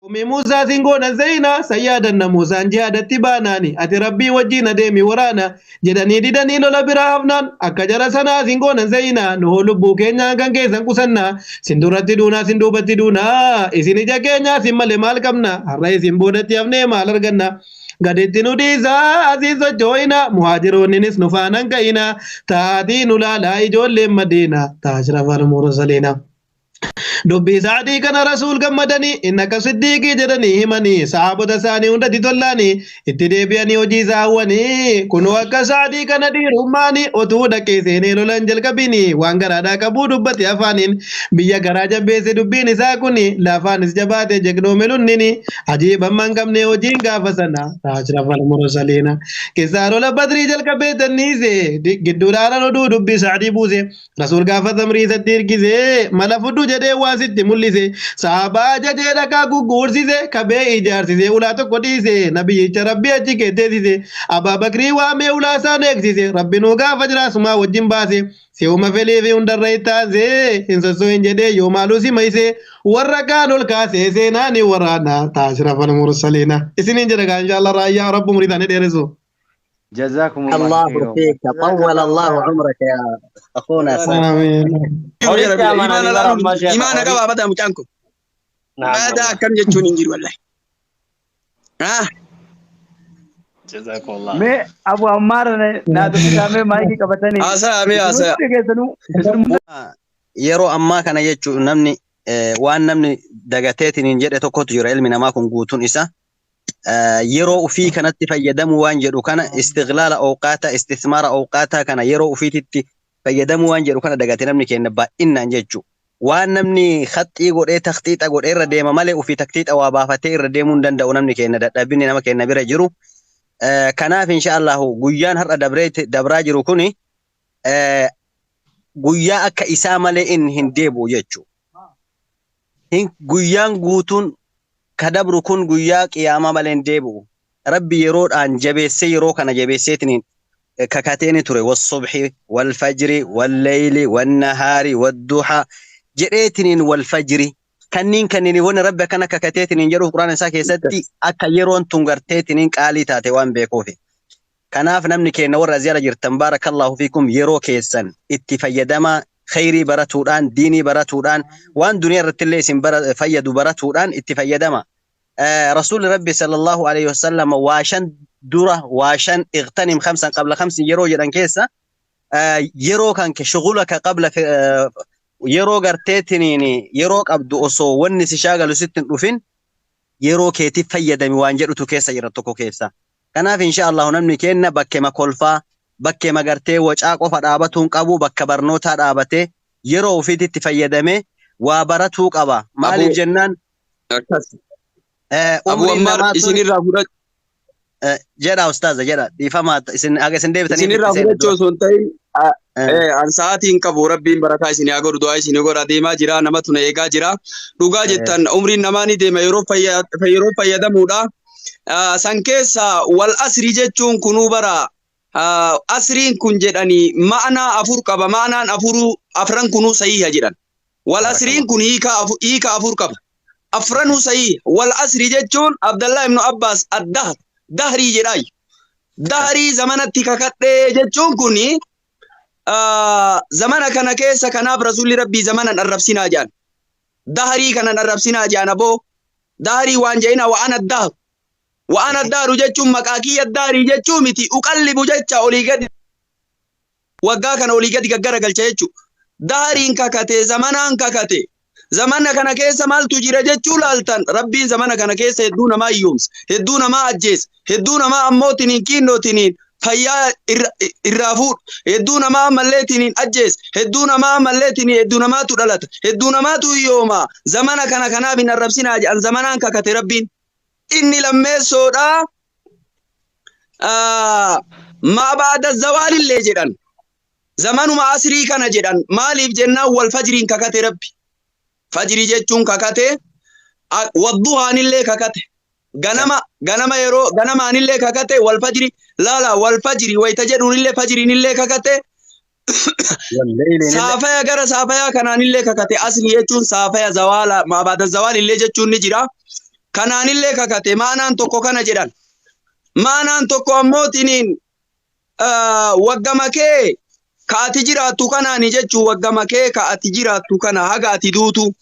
Qomii Muusaa siin goona zeyna san yaadanna Muusaan jihaadatti baanaani ati Rabbii wajjiin adeemi waraana jedhanii didanii lola biraa hafnaan akka jara sanaa siin goona zeyna nuhoo lubbuu keenyaan kan keessan qusanna sin duratti duunaa sin duubatti duunaa isin ija keenyaa sin malee maal qabna har'a isin boodatti hafnee maal arganna gaditti nu dhiisaa asiin sochoo'ina muhaajiroonninis nu faanan ka'ina taatii nu laalaa ijoolleen Madiina taashrafal mursaliina. Dubbii Sa'dii kana Rasuul gammadanii inni akka Siddiiqii jedhanii himanii sahaabota isaanii hundatti tollaanii itti deebi'anii hojii isaa hawwanii kunoo akka Sa'dii kana dhiirummaanii otuu dhaqee seenee lolan jalqabini waan garaadhaa qabuu dubbate afaaniin biyya garaa jabbeesse dubbiin isaa kuni lafaanis jabaate jegnoome lunnini ajiib amma hin qabne hojiin gaafa sana ashrafal mursaliina keessaa lola Badrii jalqabee tanniise gidduudhaan oduu dubbii Sa'dii buuse. Rasuul gaafa tamrii isatti hirkise mala fudhu jedhee waa sitti mul'ise sahaabaa ajajee dhakaa gugguursise kabee ijaarsise ulaa tokko dhiise nabiyyicha Rabbi achi keetteessise Abaa Bakrii waamee ulaa isaan eegsise Rabbi nuu gaafa jiraasumaa wajjin baase si'uma felii fi hundarra ittaanse hin sosso'in jedhee yoo maaluu si mayse warra kaan ol kaasee seenaani waraana taasirafal mursaliina isiniin jedha gaa inshaallah raayyaa Rabbi umurii isaanii dheeressu. جزاكم الله الله خيرا. فيك، طول الله عمرك يا اخونا سعد. Amiin. Horitti amananii bara ammaa sheekha, Imaana horii. qaba abadaa mucaan kun. Naam, Aadaa wallah. akkam jechuun hin jiru wallahi. Ah, جزاكم الله. Mee Abu Ammaar naa dubbisaa, mee maayikii qabatanii. Haasa'a mee Isin haasa'a. hundi keessanuu isin Yeroo ammaa kana jechuun namni waan namni dagateetiin hin jedhe tokkotu jira. Ilmi namaa kun guutuun isa yeroo ufii kanatti fayyadamuu waan jedhu kana, istiglaala awqaataa, istismaara awqaataa kana, yeroo ufiititti fayyadamuu waan jedhu kana dagate namni keenya baay'inaan jechuu. Waan namni khaxxii godhee takxiixa godhee irra deema malee ufii takxiixa waa baafatee irra deemuu hin danda'u namni keenya, dadhabinni nama keenya bira jiru. Kanaaf insha Allahu guyyaan har'a dabree dabraa jiru kuni guyyaa akka isaa malee inni hin deebi'u jechuudha. Guyyaan guutuun ka dabru kun guyyaa qiyaamaa malee hin deebi'u. Rabbi yeroodhaan jabeessee, yeroo kana jabeesseetiin kakateeni ture. والصبح والفجر والليل والنهار والضحى jedheetiniin. والفجر kanniin wanni Rabbi akkana kakateetiniin jedhuuf Quraan isaa keessatti akka yeroon tun garteetiniin qaalii taate waan beekuufi. Kanaaf namni keenya warra as jala jirtan, بارك الله فيكم, yeroo keessan itti fayyadamaa, khayrii baratuudhaan, diinii baratuudhaan, waan duniyaa irratti illee isin fayyadu baratuudhaan itti fayyadama. Rasuulli Rabbi صلى الله عليه وسلم waa shan dura, waa shan, اغتنم خمسا قبل خمس yeroo jedhan keessa yeroo kan ke شغلك قبل yeroo garteetiniin yeroo qabdu osoo wanni si shaagalu sitti hin dhufin yeroo keetiif fayyadami waan jedhutu keessa jira tokko keessa. Kanaaf insha Allah namni kenna bakkeema kolfaa, bakkeema gartee wacaa qofa dhaabatuun qabu, bakka barnootaa dhaabatee yeroo ofiitti fayyadamee waa baratuu qaba. Maaliif Aboo jennaan akkas. Abu umriin Ammaar namaa tun isinirraa fudhachuu jedha ustaaza, jedha, dhiifama isin haga isin deebitaniif itti isinirraa seene fudhachuu dura. osoo hin ta'in an sa'aatii hin qabu. Rabbiin barakaa isin haa godhu, du'aa isin godha. Deemaa jira, namatu na eegaa jira. Dhugaa jettan, umriin namaa ni deema, yeroo yeroo fayyadamuudha. San keessa والعصر jechuun kunuu bara asriin kun jedhanii ma'anaa afur qaba. Ma'anaan afuruu afran kunuu sahiha jedhan. والعصر kun hiika afur qaba, afranuu sahiha. والعصر jechuun Abdallah ibnu Abbaas الدهر dahrii jedhaayu, dahrii zamanatti kakadhee jechuun kuni zamana kana keessa. Kanaaf Rasuulli Rabbii zamanan arrabsinaa jedhan, dahrii kanan arrabsinaa jedhan. Aboo dahrii waan jedhina. وأنا الدهر وأنا الدهر jechuun maqaa kiyya dahrii jechuu miti. أقلب jecha olii gadi, waggaa kana olii gadi gaggara galcha jechuu. Dahriin kakate, zamanaan kakate. Zamana kana keessa maaltu jira jechuu laaltan, Rabbiin zamana kana keessa hedduu namaa hiyyoomsa, hedduu namaa ajjeesa, hedduu namaa ammoo tiniin kiinnoo tiniin fayyaa irraa fuudha, hedduu namaa ammallee tiniin ajjeesa, hedduu namaa ammallee tiniin hedduu namaatu dhalata, hedduu namaatu hiyyooma zamana kana. Kanaaf hin arrabsinaa jedhan, zamanaan kakate Rabbiin. Inni lammeessoodha ما بعد الزوال illee jedhan, zamanuma asrii kana jedhan. Maaliif jennaan والفجر iin kakate Rabbi, fajrii jechuun kakate, والضحى anillee kakate, ganama ganama yeroo ganamaanillee kakate. والفجر laala, والفجر wayta jedhuunillee fajriinillee kakate. والليل Saafaya gara saafayaa kanaanillee kakate. Asrii jechuun saafaya zawaala, ما بعد الزوال illee jechuun ni jira. Kanaanillee kakate maanaan tokko kana jedhan. Maanaan tokko ammootiniin waggama kee ka ati jiraattu kanaani jechuu, waggama kee ka ati jiraattu kana haga ati duutu.